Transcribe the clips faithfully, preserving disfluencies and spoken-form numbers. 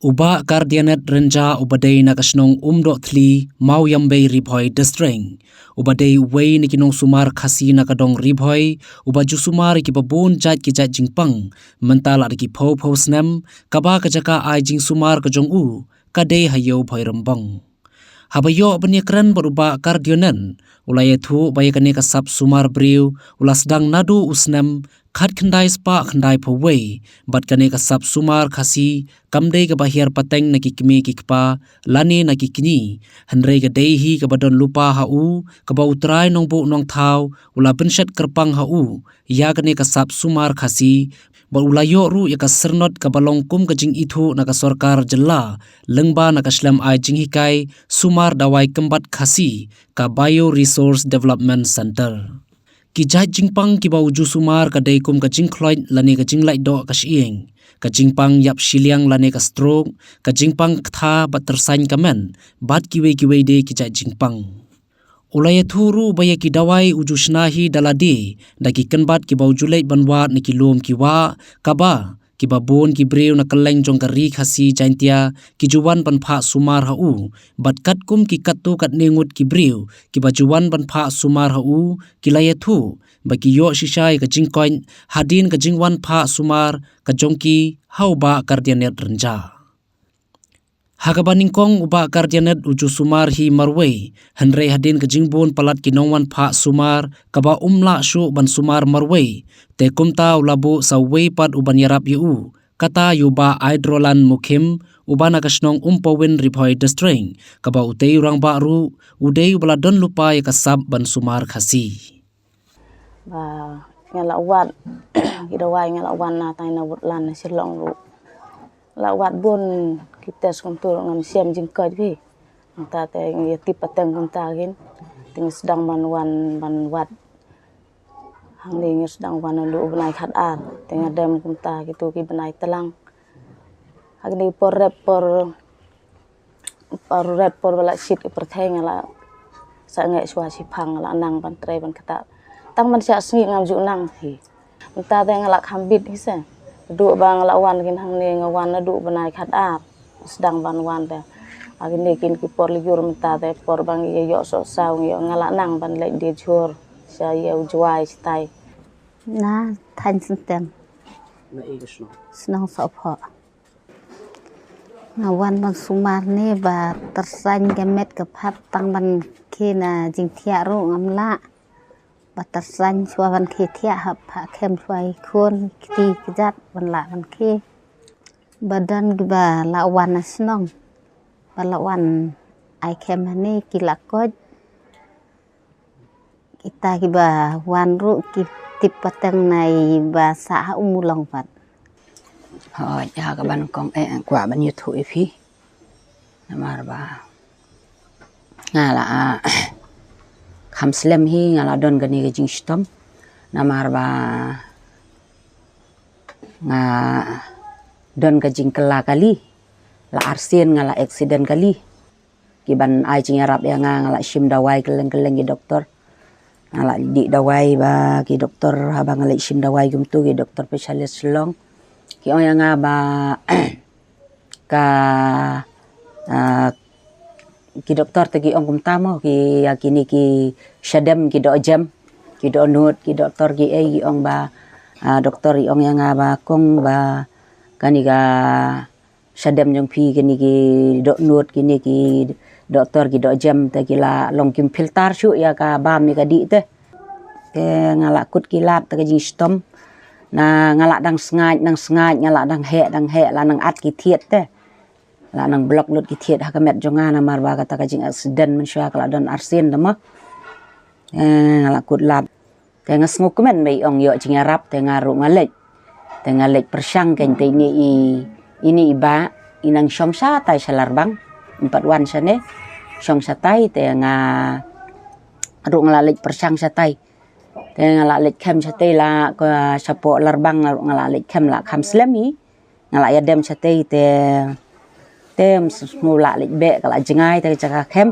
U Bah Kardianet Rynjah uba dei na ka shnong Umdohthli, Mawïambei, Ri Bhoi District, uba dei uwei na ki nongsumar Khasi na ka dong Ri Bhoi, uba ju sumar ïa kiba bun jait ki jait jingpang, mynta la da ki phew phew snem, kaba ka jaka ai jingsumar ka jong u ka dei ha Ïew Bhoirymbong. Haba ïoh ban ïakren bad u Bah Kardianet, u la ïathuh ba ïa kane ka sap sumar briew u la sdang naduh u snem khatkhyndai spah khyndai phew wei, bad kane ka sap sumar Khasi kam dei kaba hiar pateng na ki kmie ki kpa lane na ki kñi, hynrei ka dei hi kaba don lypa ha u, kaba U Trai Nongbuh Nongthaw u la pynshet kyrpang ha u ïa kane ka sap sumar Khasi, bad u la ïoh ruh ïa ka syrnod kaba long kum ka jingithuh na ka sorkar jylla lyngba na ka shlem ai jinghikai sumar dawai kynbat Khasi, ka Bio Resource Development Centre. Ki jait jingpang kiba u ju sumar ka dei kum ka jingkhloit lane ka jinglait doh ka shyieng, ka jingpang ïap shiliang lane ka stroke, ka jingpang ktha bad tyrsain ka met, bad kiwei kiwei de ki jait jingpang. U la ïathuh ruh ba ïa ki dawai u ju shna hi da lade da ki kynbat kiba u ju leit ban wad na ki lum ki wah, kaba kiba bun ki briew na kylleng jong ka Ri Khasi Jaintia ki ju wan ban phah sumar ha u, bad katkum ki katto katne ngut ki briew kiba ju wan ban phah sumar ha u, ki la ïathuh ba ki ïoh shisha ïa ka jingkoit hadien ka jingwan phah sumar ka jong ki ha u Bah Kardianet Rynjah. Ha kaba nyngkong u Bah Kardianet u ju sumar hi marwei, hynrei hadien ka jingbun palat ki nongwan phah sumar kaba um lah shuh ban sumar marwei, te kumta u la buh sa uwei pat uban ïarap ïa u, kata ïa u Bah Aidrolan Mukhim, uba na ka shnong Umpawin, Ri Bhoi District, kaba utei u rangbah ruh u dei uba la don lypa ïa ka sap ban sumar Khasi. Ba nga la wad ki dawai, nga la wan na tai na Woodland na Shillong ruh. La wad bun ki test kumtu ruh ngam shem jingkoit phi. Nangta te ngi ïa tip pateng kumta kin. Te ngi sdang ban wan ban wad. Hangne ngi sdang wan naduh u bnai khatar. Te nga dem kumta kitu ki bnai tlang. Hangne por rep por Por ret por ba la shit ki pyrthei nga la sangeh shuwa shiphang, nga la nang ban trei ban ktah. Tang ban shah sngi ngam ju nang hi. Mynta te nga la kham bit hi se. Duh ba nga la wan kin hangne nga wan naduh bnai khatar. Sdang ban wan te. Ha kine kin ki por lyiur mynta te por ba ngi ïoh soh saw ngi ïoh, nga la nang ban leit die jhur sha ïew Jwai shatai. Na thaiñ Syntem. Na i ka shnong? Shnong Sohphoh. Nga wan ban sumar ne ba tyrsain ka met ka phad, tang ban khie na jingthiah ruh ngam lah. Ba tyrsain shuwa ban khie thiah, hap phah khem shuwa i khun, kti kjat ban lah ban khie. Ba don kiba la wan na shnong, ba la wan ai khem hangne ki la koit. Kita kiba wan ruh ki tip pateng na i ba sah ha u Mulong pat. Hooid, ha kaba nyngkong eh kwah ban ïathuh ïa phi. Namar ba nga la, ah, kham slem hi nga la don kane ka jingshitom. Namar ba nga don ka jingkylla kali. La arsien nga la accident kali. Kiban ai jingïarap ïa nga, nga la shim dawai kylleng kylleng ki doktor. Nga la dih dawai ba ki doktor, haba nga la shim dawai kumtu ki doktor specialist Shillong. Ki ong ïa nga ba ka, ah, ki doktor te ki ong kumta mo, ki, ïa kine ki shadem, ki dohjem, ki dohnud, ki doktor ki ei, ki ong ba, ah, doktor i ong ïa nga ba kong ba kane ka shadem jong phi, kine ki dohnud, kine ki doktor ki dohjem te ki la long kim filter shuh ïa ka bam ïa ka dih te. Te nga la kut ki lad te ka jingshitom. Na nga la dang sngaid, dang sngaid, nga la dang heh, dang heh, la nang at ki thied te. La nang block lut ki thied ha ka met jong nga namar ba kata ka jing accident mynshuwa ka la don arsien te mo. Eh, nga la kut lad. Te nga sngewkmen ba i ong ïoh jingïarap, te nga ruh nga leit. Te nga leit pyrshang kein te ine i, ine i bah i nang shong shatai sha Larbang. Ym pat wan shane. Shong shatai te nga ruh nga la leit pyrshang shatai. Te nga la leit khem shatai la ka shapoh Larbang nga ruh nga la leit khem la kham slem hi. Nga la ïa dem shatai te, te ym sngewlah leit beh, ka la jngai te ka jaka khem.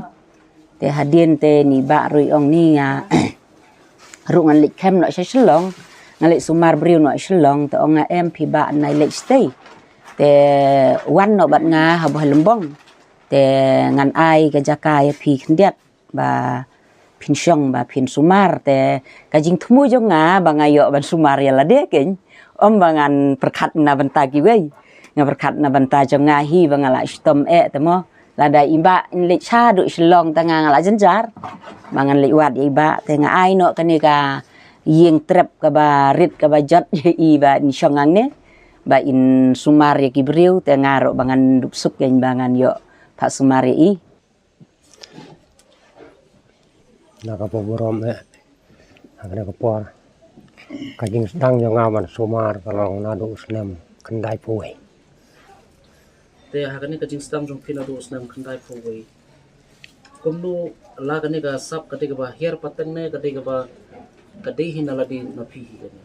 Te hadien te ni bah ruh i ong ni nga ruh ngan leit khem noh sha Shillong. Nga leit sumar briew noh Shillong, te ong nga em phi bah nai leit shatai. Te wan noh bad nga ha Bhoilymbong. Te ngan ai ka jaka ïa phi khyndiat ba phin shong ba phin sumar. Te ka jingthmu jong nga ba nga ïoh ban sumar ïa lade keiñ. Ym ba ngan pyrkhat na bynta kiwei. Nga pyrkhat na bynta jong nga hi ba nga lah shitom eh te mo. Lada i bah in leit sha haduh Shillong te nga nga lah jynjar. Ba ngan leit wad ïa i bah te nga ai noh kane ka ïing trep kaba rit kaba jot ïa i ba in shong hangne. Ba in sumar ïa ki briew te nga ruh ba ngan dup suk ïa i ba ngan ïoh phah sumar ïa i. Na kaba burom eh. Ha kane ka por. Ka jingsdang jong nga ban sumar ka long naduh u snem khyndai phew wei. Te ha kane ka jingsdang jong phi naduh u snem khyndai phew wei. Kumno la kane ka sap ka dei kaba hiar pateng ne ka dei kaba ka dei hi na lade na phi hi kane.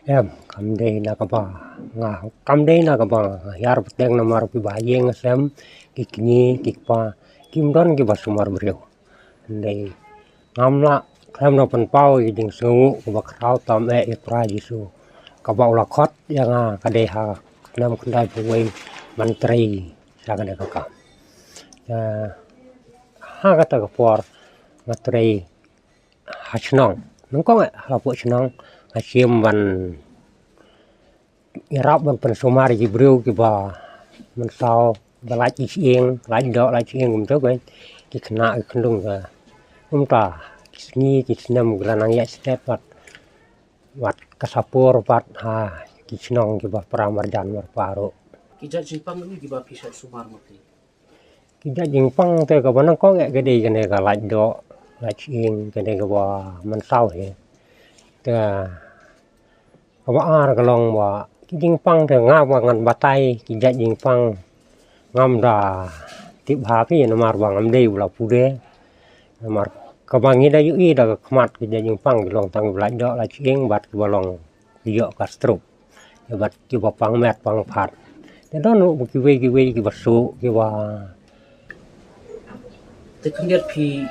Em, kam dei na kaba nga, kam dei na kaba nga hiar pateng namar kiba ïing sem, ki kñi, ki kpa, kim don kiba sumar briew. Dei ngam lah khlem da pynpaw ïa ki jingsngewnguh kaba khraw tam eh ïa u Trai Jisu. Kaba u la khot ïa nga ka dei ha snem khyndai phew wei ban trei sha kane ka kam. Te ha kata ka por nga trei ha shnong. Nyngkong eh ha la pok shnong nga shim ban ïarap ban pynsumar ïa ki briew kiba mynsaw ba lait ïa shyieng, lait doh lait shyieng kumta keiñ. Ki khynnah ki khyndew ka kumta ki sngi ki snem ki la nang ïaid stet bad, bad ka Sapor bad ha ki shnong kiba para marjan marpa ruh. Ki jait jingpang kiba phi shait sumar ma phi? Ki jait jingpang te kaba nyngkong eh ka dei kane ka lait doh lait shyieng kane kaba mynsaw hi. Te kaba ar ka long ba ki jingpang te nga ba ngan batai ki jait jingpang ngam da tip ha phi namar ba ngam dei u la pule. Namar kaba ngi da ïohi da ka khmat ki jait jingpang ki long tang ba lait doh lait shyieng bad kiba long ki ïoh ka stroke. Ïa bad kiba pang met pang phat. Te don ruh kiwei kiwei kiba suk kiba. Te khyndiat phi,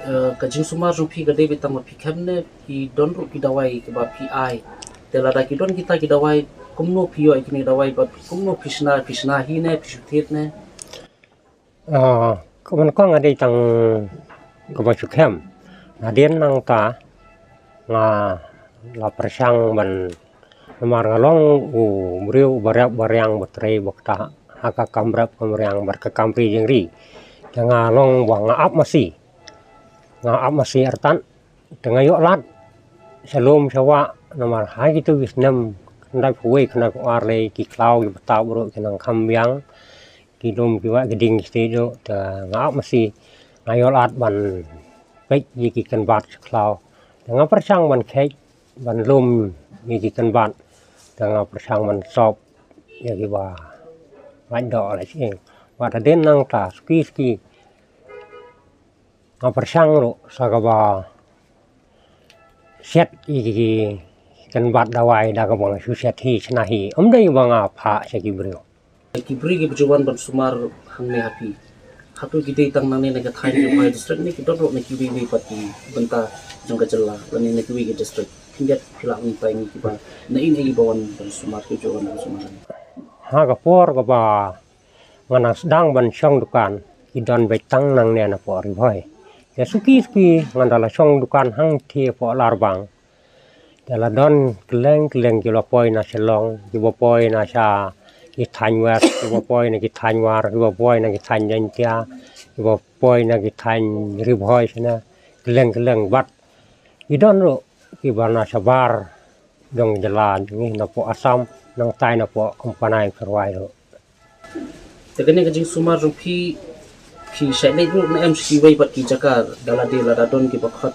eh, ka jingsumar jong phi ka dei beit tang ba phi khem ne phi don ruh ki dawai kiba phi ai? Te lada ki don kita ki dawai kumno phi ïoh ïa kine ki dawai bad kumno phi shna, phi shna hi ne phi shu thied ne? Ah, ka ban kong nga dei tang kaba shu khem. Hadien nangta nga la pyrshang ban namar nga long u briew uba rep uba riang uba trei uba ktah ha ka kam rep kam riang bad ka kam ri jingri. Te nga long ba nga ap masi. Nga ap masi artat. Te nga ïoh lad sha lum sha wah namar ha kitu ki snem khyndai phew wei khyndai phew ar lei ki khlaw ki btap ruh ki nang kham biang. Ki lum ki wah ki ding ki stet ruh te nga ap masi nga ïoh lad ban peit ïa ki kynbat sha khlaw. Te nga pyrshang ban kheit ban lum ïa ki kynbat. Te nga pyrshang ban sop ïa kiba lait doh lait shyieng. Bad hadien nangta suki suki nga pyrshang ruh sa kaba shet ïa ki kynbat dawai da kaba nga shu shet hi shna hi. Ym dei ba nga phah sha ki briew. Ki briew kiba ju wan ban sumar hangne ha phi, hato ki dei tang nangne na ka thaiñ Ri Bhoi District ne ki don ruh na kiwei wei pat ki bynta jong ka jylla lane na kiwei ki district? Khyndiat phi lah ban batai ïa ngi kiba na in ïa kiba wan ban sumar ki ju wan ban sumar hangne. Ha ka por kaba nga nang sdang ban shong dukan ki don beit tang nangne na poh Ri Bhoi. Te suki suki nga da la shong dukan hangthie poh Larbang. Te la don kylleng kylleng kiba poi na Shillong, kiba poi na sha ki thaiñ West, kiba poi na ki thaiñ War, kiba poi na ki thaiñ Jaintia, kiba poi na ki thaiñ Ri Bhoi shane kylleng kylleng bad ki don ruh kiba na shabar jong jylla ngi na poh Assam nangtai na poh Kompani Kharwai ruh. Te kane ka jingsumar jong phi, phi shait leit ruh ne em sha kiwei pat ki jaka da lade lada don kiba khot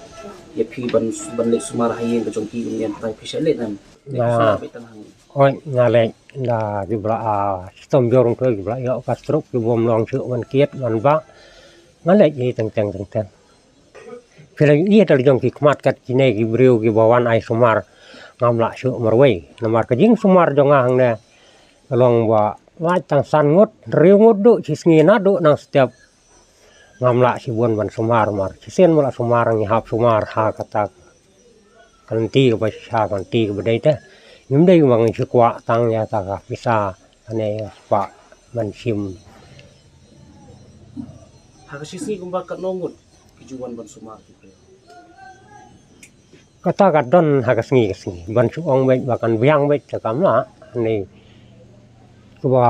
ïa phi ban, ban leit sumar ha ïing ka jong ki ne em, tai phi shait leit ne em? Te phi sumar beit tang hangne? Oi, nga leit da kiba la, ah, shitom jor ruh kiba la ïoh ka stroke kiba ym long shuh ban kit ban bah. Nga leit ïa teng teng teng teng. Phi la ïohi da la jong ki khmat kat kine ki briew kiba wan ai sumar ngam lah shuh marwei. Namar ka jingsumar jong nga hangne ka long ba lait tang san ngut, hynriew ngut duh shi sngi naduh nang step. Ngam lah shibun ban sumar mar. Shisien ba la sumar ngi hap sumar ha kata ka lynti kaba shisha ka lynti kaba dei te. Ngim dei ba ngi shu kwah tang ïa ta ka pisa, hynrei kwah ban shim. Ha ka shi sngi kumba katno ngut ki ju wan ban sumar ki briew? Kata ka don ha ka sngi ka sngi. Ban shu ong beit ba kan biang beit te kam lah. Hynrei kaba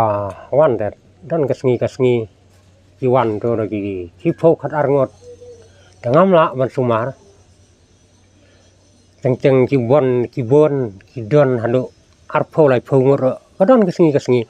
wan te don ka sngi ka sngi. Ki wan to da ki, ki phew khat ar ngut. Te ngam lah ban sumar. Teng teng ki bun, ki bun, ki don haduh arphew laiphew ngut ruh. Ka don ka sngi ka sngi.